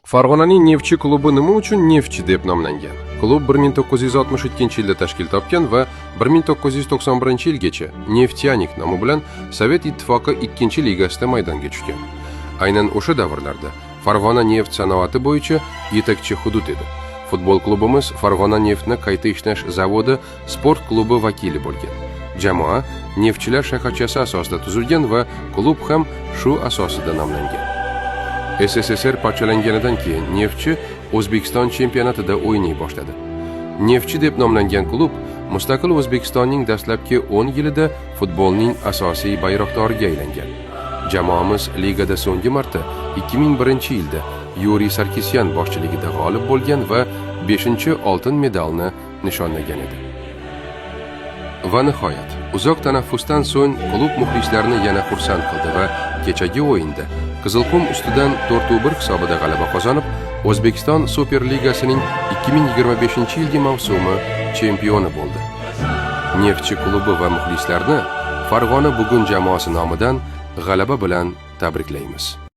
Farg'onaning Neftchi klubi nima uchun Neftchi deb nomlangan? Klub 1962-yilda tashkil topgan va 1991-yilgacha Neftyanik nomi bilan Sovet Ittifoqi 2-ligasida maydonga tushgan. Aynan o'sha davrlarda Farg'ona neft sanoati bo'yicha yetakchi hudud edi. Futbol klubimiz Farg'ona neftni qayta ishlash zavodi sport klubi vakili bo'lgan. Jamoa Neftchilar shaharchasi asosida tuzilgan va klub ham shu asosida nomlangan. SSSR parchalanganidan keyin Neftchi O'zbekiston chempionatida o'ynay boshladi. Neftchi deb nomlangan klub mustaqil O'zbekistonning dastlabki 10 yilida futbolning asosiy bayroqdoriga aylangan. Jamoamiz ligada so'nggi marta 2001-yilda Yuriy Sarkisyan boshchiligida g'olib bo'lgan va 5-oltin medalni nishonlagan edi. Va nihoyat, uzoq tanaffusdan so'ng klub muxlislarini yana xursand qildi va kechagi o'yinda Qizilqum ustidan 4-1 hisobida g'alaba qozonib, O'zbekiston Superligasining 2025-yilgi mavsumi chempioni bo'ldi. Neftchi klubi va muxlislarni Farg'ona bugun jamoasi nomidan g'alaba bilan tabriklaymiz.